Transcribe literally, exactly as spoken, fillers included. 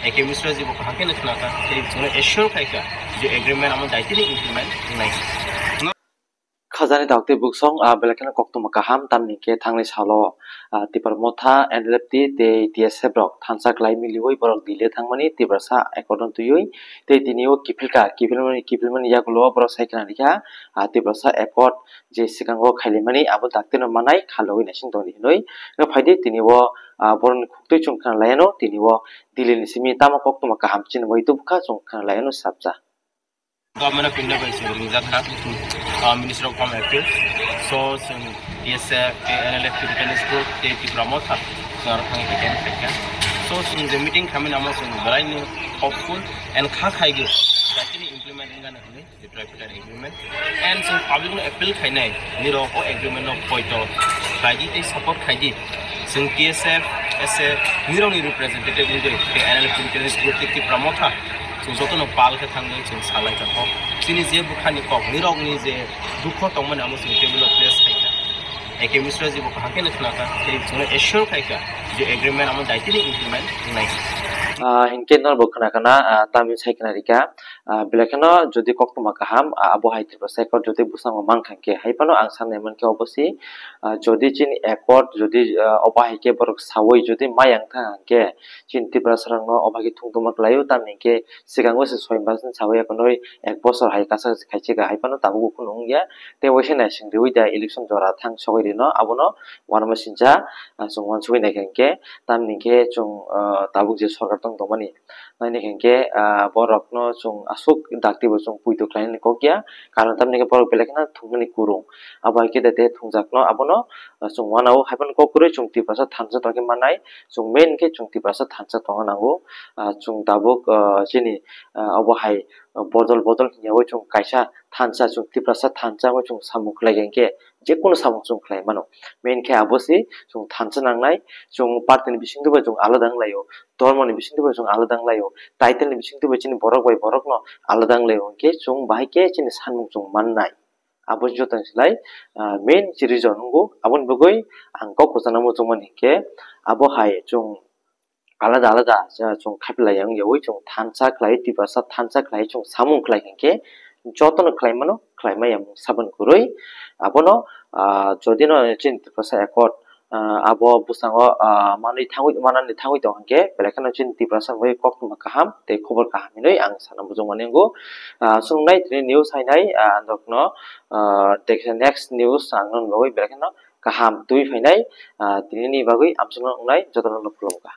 A K Mishra ji bo kaham khe khna kha, tei chwngno assure khai kha je agreement amo daitini implement wngnai. Khajani daktwi buksong, ah, belai kheno koktwma kaham, tamni hwnkhe thangnai salo, ah, Tipra Motha, N L F T tei T S F rok thansa kwlai miliwi borok Delhi thangmani Tiprasa accord-no twiwi tei tini o kiphilka, kiphilmani, kiphilmani yagulo borok sai khna rikha, ah, Tiprasa accord je swkango khailaimani abo daktino manai khalogwi naising tongdi hinwi. Hwnkhe phaidi tini o, ah, borokni khuktwi chwng khna laiano tini o Delhi ni simi tamo koktwma kaham chini bai tubukha chwng khna laiano sabja. Government of India bai chwng ringjak kha, ah, Ministry of Home Affairs. So, chwng T S F, N L F, Tibetan School, tei Tipra Motha, chwng aro thangwi khe khe kha. So, chwng je meeting khamani amo chwng belaino hopeful and kha khai gwi, daitini implement wngna hinwi je tripartite agreement. And chwng public no appeal khainai, nirok o agreement no poito khlaidi tei support khaidi. Chwng T S F, S F, nirokni representative wngwi, tei N L F Tibetan School tei Tipra Motha, chwng jotono pal khe thangwi chwng salai tongkho. Chini je bwkhani kok, nirokni je dukho tongmani amo chwng table o place khai kha. A K Mishra ji bo kaham khe khna kha, tei chwngno assure khai kha je agreement amo daitini implement wngnai. Ah, hinkhe norok bo khna khna, ah, tamni sai khna rikha. Ah, belai kheno jodi koktwma kaham, ah, abo hai Tiprasa accord jodi bwskango mankha hinkhe, hai phano ang sanai mankhe obo se, ah, jodi chini accord jodi, ah, obo hai khe borok sawi jodi maya wngkha hinkhe, chini Tiprasa rokno obo hai khe thungtuma kwlaio, tamni hinkhe swkango se soi mas ni sawi ekhonoi ek bosor hai kasa kasa khai se kha, hai phano tabuk bo kheno wngya. Tei waisa naising riwi da election jora thang sogwi rino, abono uanama sincha, ah, chwng uansugwi naikha hinkhe, tamni hinkhe chwng, ah, tabuk je sorkar tong tongmani, naini hinkhe, ah, borokno chwng aswk dakti bo chwng poito khlainani kok ya, karon tamni hinkhe borok belai kheno thwngmani kwrwng. Abo hai khe de, de thwngjakno abono, ah, chwng uanao, hai phano kok kwrwi chwng Tiprasa thansa tongkhe mannai, chwng main khe chwng Tiprasa thansa tongna nango, ah, chwng tabuk, ah, chini, ah, obo hai, ah, bodol bodol hinyaui chwng kaisa thansa, chwng Tiprasa thansa wngwi chwng samung khlai kha hinkhe, jekunu samung chwng khlai mano. Main khe abo se chwng thansa nangnai, chwng party ni bisingtwi bo chwng alada wnglaio, dhormo ni bisingtwi bo chwng alada wnglaio, title ni bisingtwi bo chini borok bai borokno alada wnglaio, hinkhe chwng bahai khe chini sanmung chwng mannai. Abo jotoni slai, ah, main je reason wngo, aboni bagwi ang kok kwchangno muchungmani hinkhe abo hai chwng alada alada, ah, chwng khaipilai wngyaui chwng thansa khlai, Tiprasa thansa khlai chwng samung khlai hinkhe jotono khlai mano, khlai maya mung saboni kwrwi. Abono, ah, jodi no chini Tiprasa accord, ah, abo bwskango, ah, manwi thangwi, manani thangwi tong hinkhe, belai kheno chini Tiprasa bai koktwma kaham tei khobor kaham hinwi ang sana muchungmani wngo. Ah, chwng nai tini news hainai, ah, norokno, ah, tei kisa next news ang nokno bagwi belai kheno kaham twi phainai, ah, tinini bagwi amsukno wngnai jotono khulumkha.